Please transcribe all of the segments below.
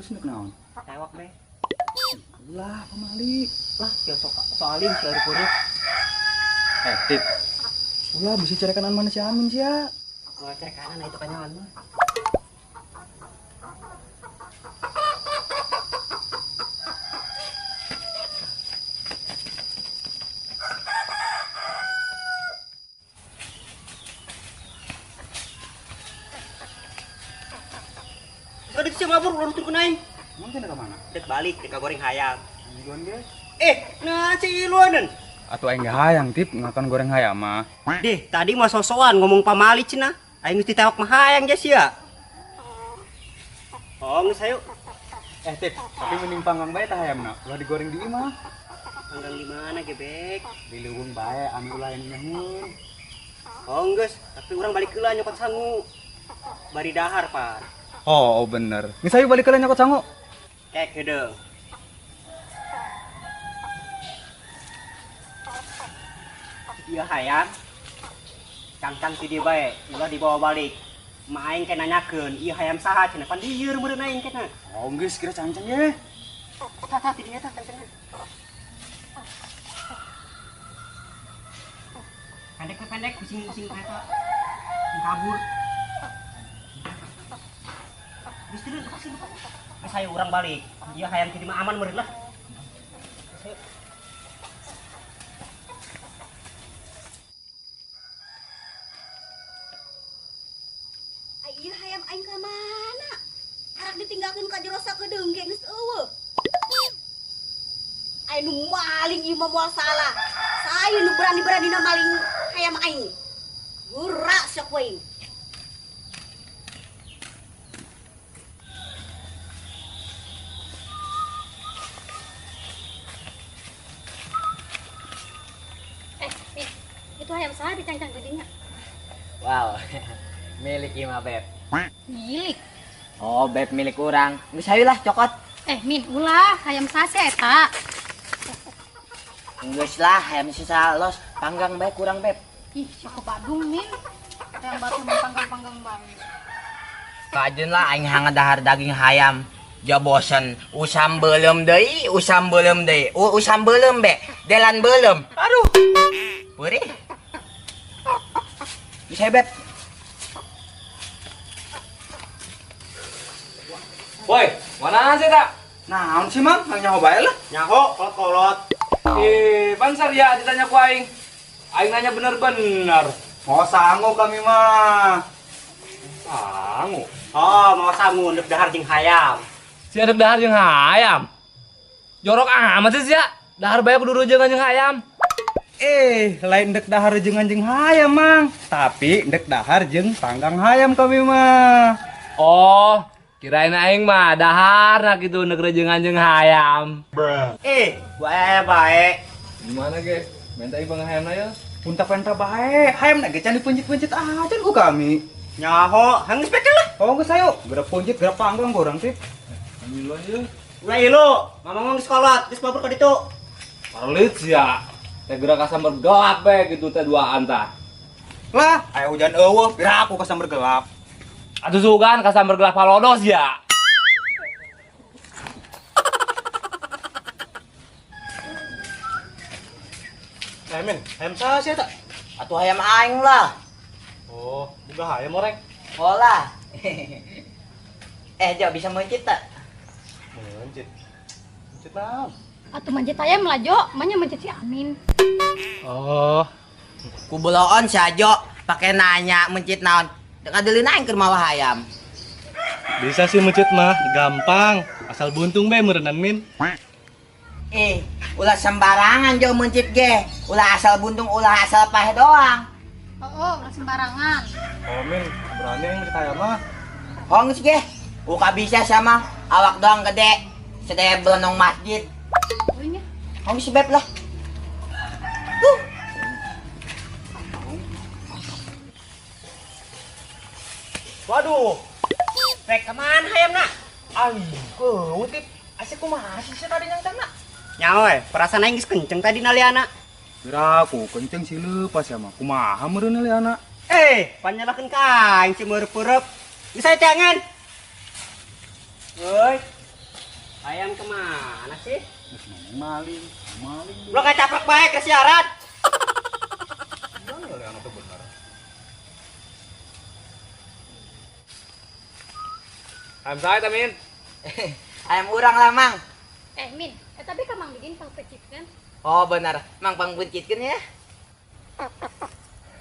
Terus nek naon? Tewak be. Lah, pamali. Lah, ya sok soalin si Arif. Eh, Tip. Ulah bisa cari kanan mana si Amin sih ya? Mau cari kanan itu kanyangan mah. Tadi sih mabur ulah nuturkeun aing. Emang cenah ka mana? Dek balik dek goreng hayam. Iluan ge. Eh, nah si iluaneun. Atuh aing ge hayang Tip, ngakan goreng hayam mah. Deh, tadi mah sosokan ngomong pamali cenah. Aing geus ditewak mah hayang ge sia. Oh, geus hayu. Eh Tip, tapi mending panggang bae tah hayamna. Ulah digoreng di imah. Panggang di mana gebek? Di leuweung bae anu ulah yang nyahun. Oh, geus, tapi urang balik heula nyokot sangu. Bari dahar, Pak. Oh, bener. Geus hayu balik heula nyokot sangu. Kek heudeung. Ieu hayam. Cangcang ti dieu bae, ulah dibawa balik. Ma aing teh nanyakeun, ieu hayam saha cenah, pan lieur meureun aing teh. Oh, geus kira cangcang ye. Tah tah ti dieu tah cangcangna. Pendek pendek pusing-pusing eta. Kabur. Geus teu lepas lepas. Geus hayu urang balik. Ieu hayam ti mah aman meureun lah. Ieu hayam aing ka mana? Arak ditinggalkeun ka jero sakedeung ge geus eueuh. Aing nu maling ieu mah moal salah. Saya nu berani-beranina maling hayam aing. Gerak sok we. Eh, Min, itu hayam saha dicangcang geudinya? Wow. Milik ieu mah, Beb. Milik. Oh, Beb milik urang. Geus hayu lah cokot. Eh, Min, ulah hayam saha sih eta? Geus lah, hayam sisa los, panggang bae kurang, Beb. Ih, siapa Badung, Min? Hayam batu mah panggang-panggang bae. Kajeun lah aing hangat dahar daging hayam. Ja bosen, usam beuleum deui, usam beuleum deui. Usam beuleum be, delan beuleum. Aduh. Peurih. Geus hayu, Beb. Woi, mana sih tak? Naon sih, Mang? Nang nyaho bae lah. Nyaho kolot-kolot. Eh, bangsar ya ditanya ku aing. Aing nanya bener-bener. Mau sangu kami mah. Sangu. Oh, mau sangu ndek dahar jeung hayam. Si ndek dahar jeung hayam. Jorok amat sih sia. Dahar bae kudu jeung jeung hayam. Eh, lain ndek dahar jeung anjing hayam, Mang. Tapi ndek dahar jeung panggang hayam kami mah. Oh, kirain aing mah dahar nah gitu ndek jeung anjing hayam. Bruh. Eh, bae bae. Gimana ge? Minta ieu panggang hayamna ya. Punta-penta bae, hayam na ge can dipencit-pencit aja ku kami. Nyaho, hang geus bekel lah. Oh, geus ayo, geura pencit, geura panggang gorang tip. Ambil aja. Ulah ilu, mamang geus kolot, geus mabur ka ditu. Parlit sia. Teh geura kasamber gelap bae gitu teh duaan tah. Lah, aya hujan eueuh, pira aku kasamber gelap. Atuh sugan kasamber gelap palodos ya. Eh, Min, hayam saha sih eta? Atuh hayam aing lah. Oh, boga hayam oreng. Oh lah. Eh, Jo, bisa mencit tak? Mencit. Mencit naon? Atuh mencit hayam lah, Jo. Manya mencit si Amin. Oh, Ku beloon si Ajo, pake nanya mencit naon. Dek ngadeulin aing keur mawa hayam. Bisa sih mencit mah, gampang. Asal buntung bae meureunnan, Min. Eh, ulah sembarangan Jo mencit ge. Ulah asal buntung, ulah asal pahe doang. Oh, ulah sembarangan. Oh, Min, berani yang mencit hayam mah. Hong sih ge. Uka bisa sama awak doang gede. Sedaya belenong masjid. Euy nya. Hong si Beb lah. Tuh. Waduh. Rek kemana hayamna? Aing, keu tip. Asik kumaha sih sia tadi nyangcangna? Nyaho we, perasaan aing geus kenceng tadi naliana. Kira aku kenceng sih leupas ya mah. Kumaha meureun naliana? Eh, panyalakeun ka aing si meureup-eureup. Geus aya teangan. Euy. Hayam kemana sih? Maling, maling. Lo kayak caprek baik ke siaran. Hayam saya ta, Min. Hayam urang lah, Mang. Eh, Min, eh tapi ka Mang Didin pangpeuncitkeun. Oh, benar. Mang pangpeuncitkeun ya.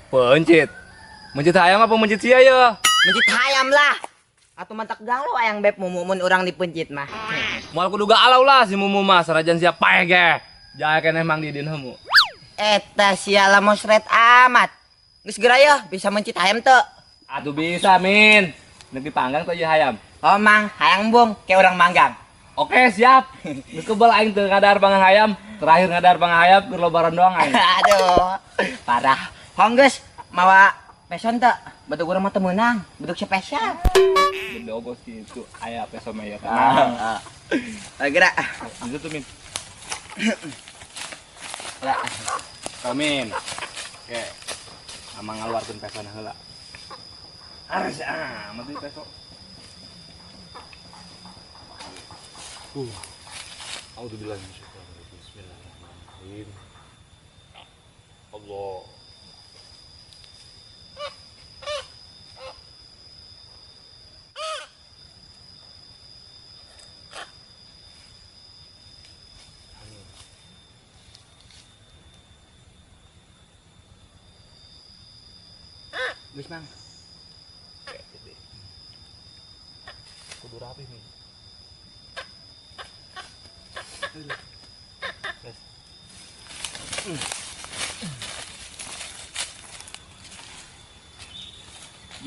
Pencit. Mencit hayam apa mencit sia ya? Mencit hayam lah. Atuh mantak galau ayang beb mumumun urang dipencit mah. Moal kudu galau lah si Mumu mah sarajan sia paeh ge. Jae keneh Mang Didin hemu. Eta sia mosret amat. Geus geura yeuh bisa mencit hayam teu? Atuh bisa, Min. Nek dipanggang teh ieu hayam. Oh, Mang, hayang embung kayak urang manggang. Oke, siap. Geus kebel aing teu ngadahar panggang hayam. Terakhir ngadahar panggang hayam keur lebaran doang aing. Aduh, parah. Hong geus mawa peson teu? Bedug urang mah teu meunang, bedug spesial. Bedogos gitu, aya peso mah ya. Ah. Ah, geura. Itu tuh, Min. Geura. Kamin. Oke. Amang ngaluarkeun pesona heula. Harus ah, mati peso. A'udzubillahi minasyaitonir rajim. Bismillahirrahmanirrahim. Allah. Geus, Mang. Kudu rapi nih.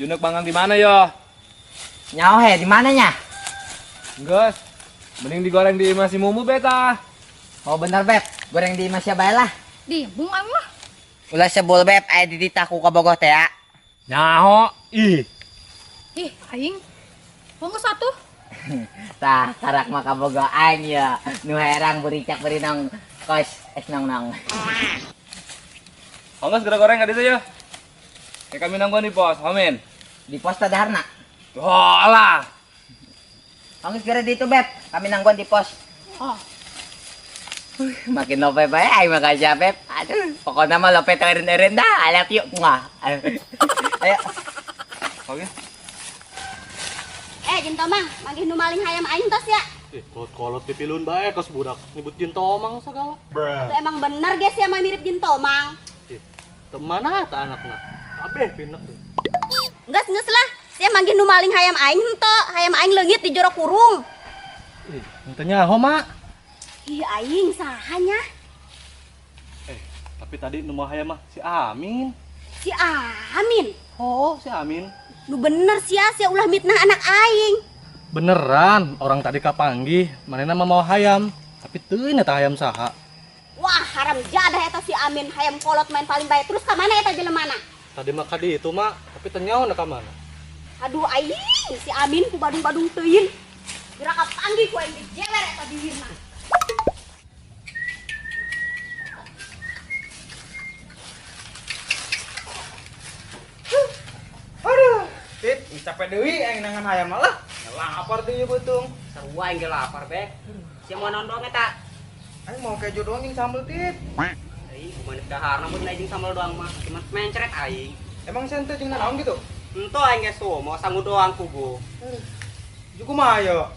Junek panggang di mana yo? Nyaho he di mana nya? Geus. Mending digoreng di imah si Mumu beta. Oh bener beb, goreng di imah sia bae lah. Di embung aing mah. Ulah sebul beb, aya di ditah ku kabogoh teh ya. Nyaho, ih. Ih, aing. Mau geus atuh. Tah, karak mah kabogoh aing ya. Nu herang buricak berinong kos es nong nong. Oh, geus geura goreng ka ditu yo. Kayak kami nangguan di pos, homin. Di pos teh daharna. Oh, alah. Oh, geus geura di itu beb, kami nangguan di pos. Oh, Makin lope bae aing mah ka beb. Aduh, pokoknya mah lope teu eureun-eureun dah. I love you. Muah. Ayo. Oke. Eh, Jin Tomang, manggih nu maling hayam aing tos ya. Eh, kolot-kolot dipilun bae kos budak nyebut jin tomang segala. Itu emang bener guys ya mah mirip Jin Tomang. Ih, temana ta anakna? Kabeh pinek tuh. Geus geus lah, sia manggih nu maling hayam aing henteu, hayam aing leungit di jero kurung. Ih, henteu nyaho, Mak. Ih, aing saha nya? Eh, tapi tadi nu mawa hayam mah si Amin. Si Amin. Oh, si Amin. Nu bener sia, sia ulah mitnah anak aing. Beneran, orang tadi kapanggih, manehna mah mawa hayam, tapi teuing eta hayam saha. Wah, haram jadah eta si Amin, hayam kolot main paling bae. Terus ka mana eta jelemana? Tadi mah ka ditu, Mak, tapi teu nyaho ka mana. Aduh aing, si Amin ku badung-badung teuing. Geura kapanggih ku aing dijewer eta bibirna. Aduh, Tit, capek deui aing nangan hayam malah. Lapar deui beuteung. Sarua aing ge lapar beb. Sia mau naon doang eta? Aing mau kejo doang jeung sambel, Tit. Ih, kumaha dahar namun jeung sambel doang mah. Cuman mencret aing. Emang sia teu jeung naon gitu? Henteu aing ge so, mau sangu doang kubu. Ju kumaha yo?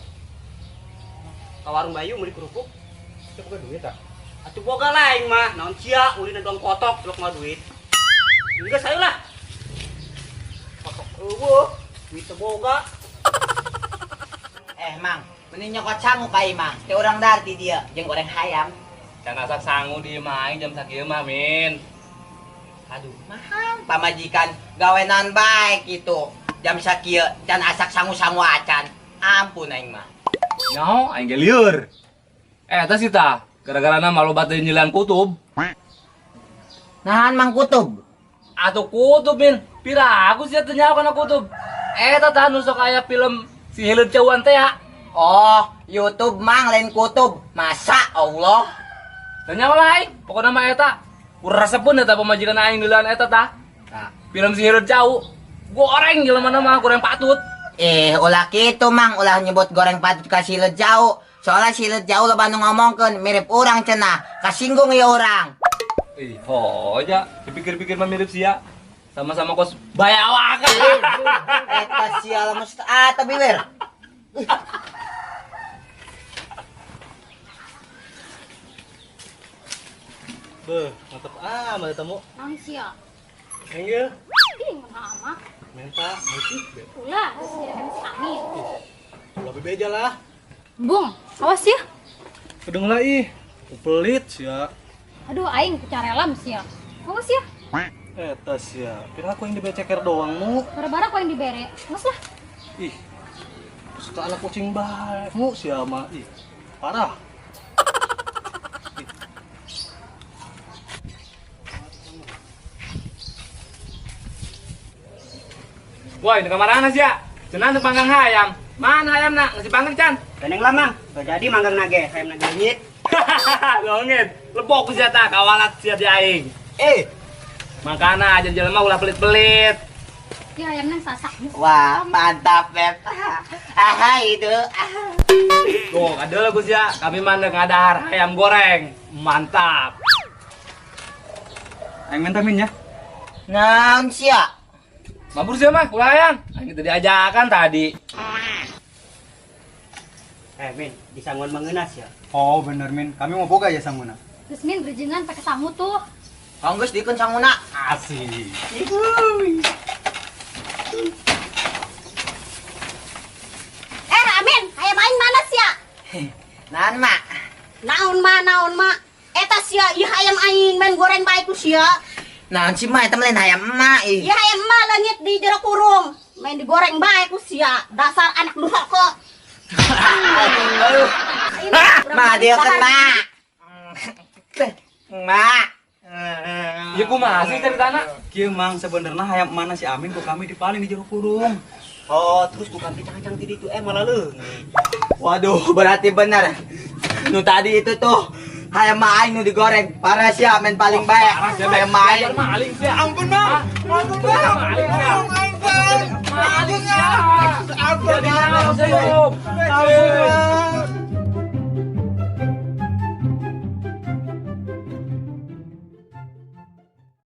Ka warung Bayu meuli kerupuk. Teu boga duit ah. Atuh boga lah aing mah. Naon sia ulina doang kotok celok mah duit. Geus ayo lah. Kotok eueuh, duit teu boga. Eh, Mang, mending nyokot sangu ka imah. Teh urang dahar di dieu jeung goreng hayam. Can asak sangu di imah aing jam sakieu mah, Min. Aduh, mahal pamajikan gawe naon bae kitu. Jam sakieu can asak sangu-sangu acan. Ampun aing mah. Nyaho aing ge lieur. Eh, eta sih tah, gara-garana maloba teu nyilian kutub. Nahan Mang Kutub. Atuh kutub, Min. Pira aku sih teu nyaho kana kutub. Eta tah nu sok aya film si Hileud Cauan teh ya. Oh, YouTube Mang lain kutub. Masa Allah. Teu nyaho lah aing, pokona mah eta. Kuresepun eta pamajikan aing nyilian eta tah. Nah. Film si Hileud Cau. Goreng jelema mah goreng patut. Eh, ulah kitu Mang, ulah nyebut goreng patut ka si Hileud Cau. Soalnya si Hileud jauh loba nu ngomongkeun mirip urang cenah. Kasinggung ieu urang. Ih, hoja, dipikir-pikir mah mirip sia. Sama-sama kos bayawak. Eta sial mesti ah tapi wir. Beuh, mantep amat eta mu. Naon sia? Yang ieu Ih, mun amat. menta leutik be. Ulah, sia kan si Amin. Ulah bebeja lah. Bung, awas ya. Kedeng lah ih. Pelit sia. Aduh, aing kucarelam sia. Awas ya. Eta sia. Pira aku yang dibeceker doang mu. Bara-bara kau yang dibere. Awas lah. Ih. Suka anak kucing bae mu sia mah ih. Parah. Woi, di kamar mana sia? Cenah teu panggang hayam. Mana hayam nak? Ngasih panggang can. Gandeng lah mang, teu jadi manggang nage, hayam nage leungit. Leungit. Lebok ku sia tah kawalat sia di aing. Eh, Makana aja jelema ulah pelit-pelit. Ya ayamnya sasak. Wah, mantap Beb. Ah, itu. Tuh, ada lah sia. Kami mah ngadahar hayam goreng. Mantap. Aing minta min ya. Naon sia? Mabur sia mah, ulah hayam. Aing teu diajakan tadi. Eh Min, disanguan mangenas ya. Oh bener min, kami mau boga ya sanguna. Terus Min berjengan pakai sangu tuh. Kong geus dikeun sanguna. Asik. Eh Amin, hayam aing mana sia? Naon, Mak? Naon ma, naon ma. Eta sia, ieu hayam aing main goreng bae ku sia. Naon sih, Mak? Eta mah lain hayam emak ih. Ieu hayam mah leungit di jero kurung. Main digoreng bae ku sia. Dasar anak durhaka. Aduh. Mak, dia kan, Mak. Mak. Ya kumaha sih ceritana? Kieu mang sebenarnya hayam mana si Amin ku kami dipaling di jero kurung. Oh, terus bukan dicangcang ti ditu malah leungit. Waduh, berarti benar. Nu tadi itu tuh hayam aing nu digoreng. Parah sia main paling baik. Hayam aing. Maling sia. Ampun, Bang. Ampun, Bang. Maling sia. Maling.